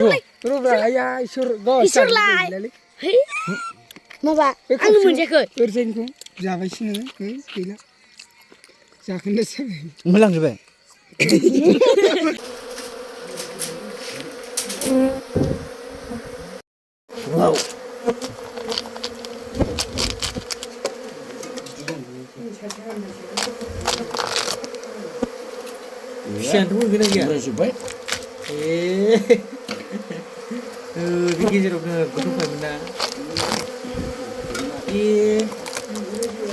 Rubra ya isur go. Isurlah. Hei. Maba. Anu मोनजायाखै. ओरैजायनिखौ जाबायसो नोङो गैला जाखोन्दा जाबाय मोनलांजोबबाय वाव फिसायाथ' मोनगोन ना गैया मोनजोब्बाय बे गेजेरावनो गथ'फोरमोन ना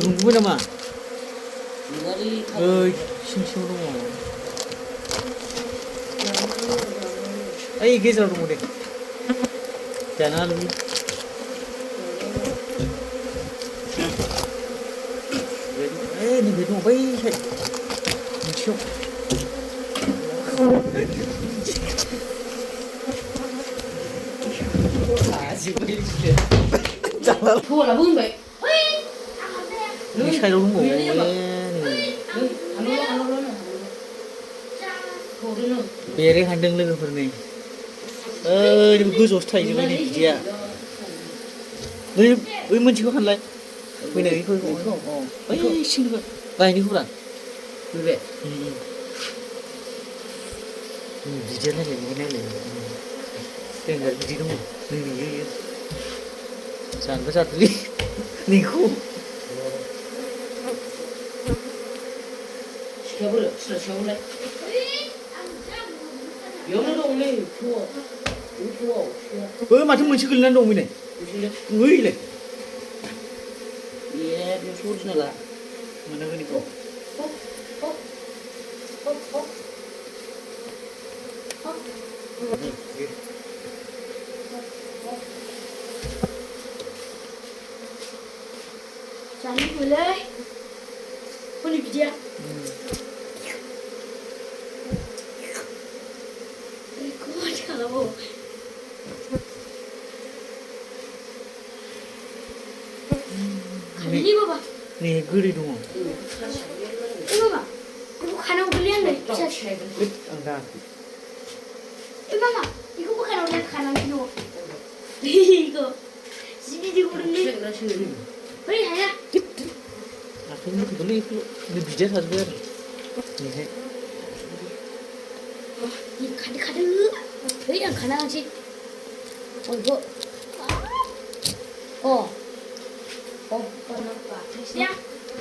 नंगौबो नामा ओइ सिं सिङाव दङ ओइ गेजेराव दङ दे जानो हालुबि ओइ नैबे दङ बै साइड मोनसेयाव थौआलाबो होनबाय बै साइडआव दंबावो बेरे हानदों लोगोफोर नै ओइ गोजौआवसो थाहैजोबबाय नै बिदिया बै मोनसेखौ हानलाय फैनाय बेखौ बै सिंनिखौ गायनिखौब्रा बे बिदिया नायलाय बिदि नायलाय देंगार बिदि दङ नै नुयो जानोबो जादोंलै नैखौ सिखायाबो सिखायावलाय बेयावनो दंलै थौआव माथो मोनसे गोलैनानै दं बेलाय ओइलाय बे सरिनाला मोनाखै बेखौ जानो मोनलै हनै बिदिया खालि बाबा नै गोदै दङ बाबा बेखौ खानांगौलै आंनो फिसा आं दा मामा बेखौ बोखानांगौ खानांगौ बेखौ जि बिदि हरदोंलै बै हाया आखाइनि मथेखौलै बेखौ नै बिदिया थाजोब्बाय आरो नैहाय खादो बै आं खानांगोनसै बेखौ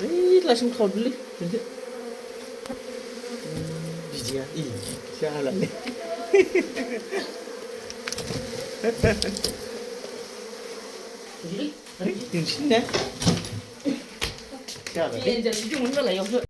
ओइ लासिं खावदोलै मोनसे बिदिया जालालै नोंसिनिना जालालै